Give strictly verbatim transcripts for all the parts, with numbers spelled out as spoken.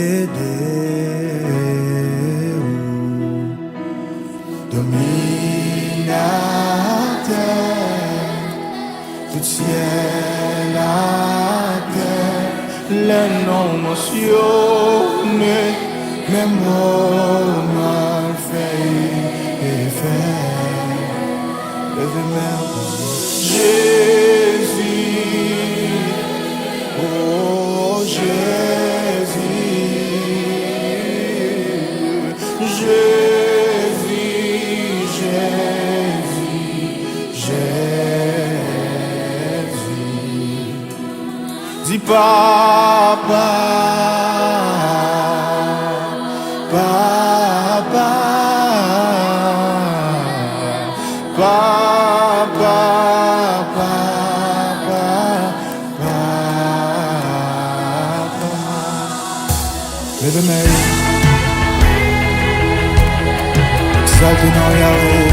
Ede ou, dominatè, tout syèl, latè, lè non w mansyone, menm mo mal fè efè. Leve men w. Jezi, oh Jezi, Jezi, Jezi, Jezi. Di papa, papa, papa, papa, papa. Leve men w. Egzalte non w, Yahweh.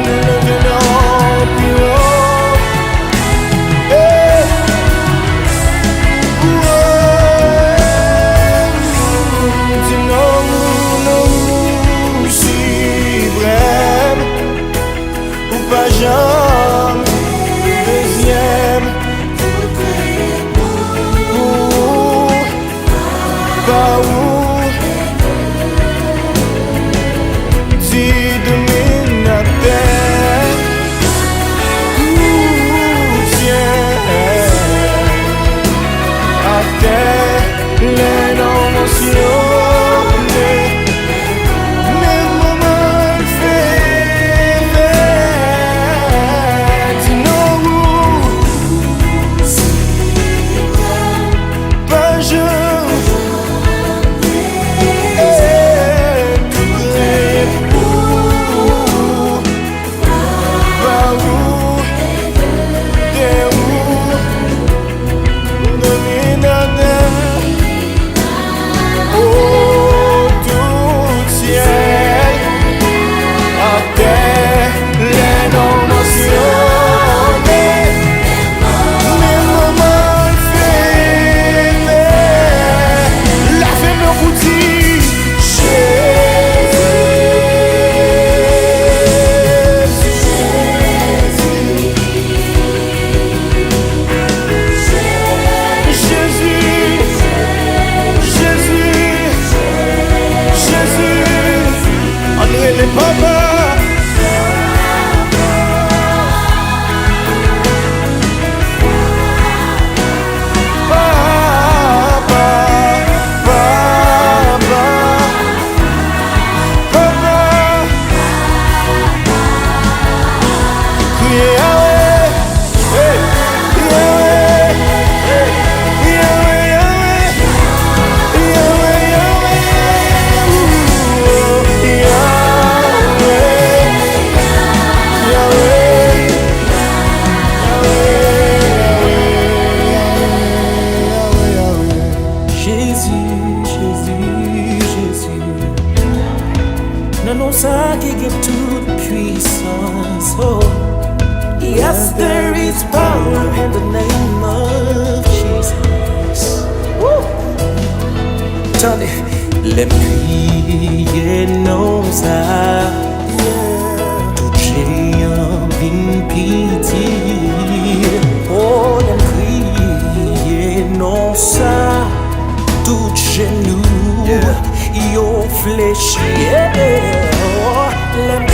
Leve men w pi wo. Hey! Di non w, non w siprèm. Ou pa janm dezyèm. Ou pa ou. Di dominatè, tout syèl, atè, lè non w mansyone, menm mo mal fè efè. Di non w, pa janm, tout kreye pou ou, pa ou, de ou, dominatè. Oh, tout syèl, atè, lè non w mansyone, menm mo mal fè efè. Leve men w pou di, Jezi, Jezi, Jezi, Jezi. Ann rele papa. Papa, papa, papa. Kriye Yahweh. Hey! Yahweh! Hey! Yahweh, Yahweh! Yahweh, Yahweh! Yahweh! Yahweh! Jezi, Jezi, Jezi. Nan non sa ki gen tout pwisans, oh. Yes, there is power in the name of Jesus. Woo! Tande, lè m kriye non sa, tout jeyan vin piti. Oh, lè m kriye non sa, tout jenou yo flechi. Yeah. Oh, lè m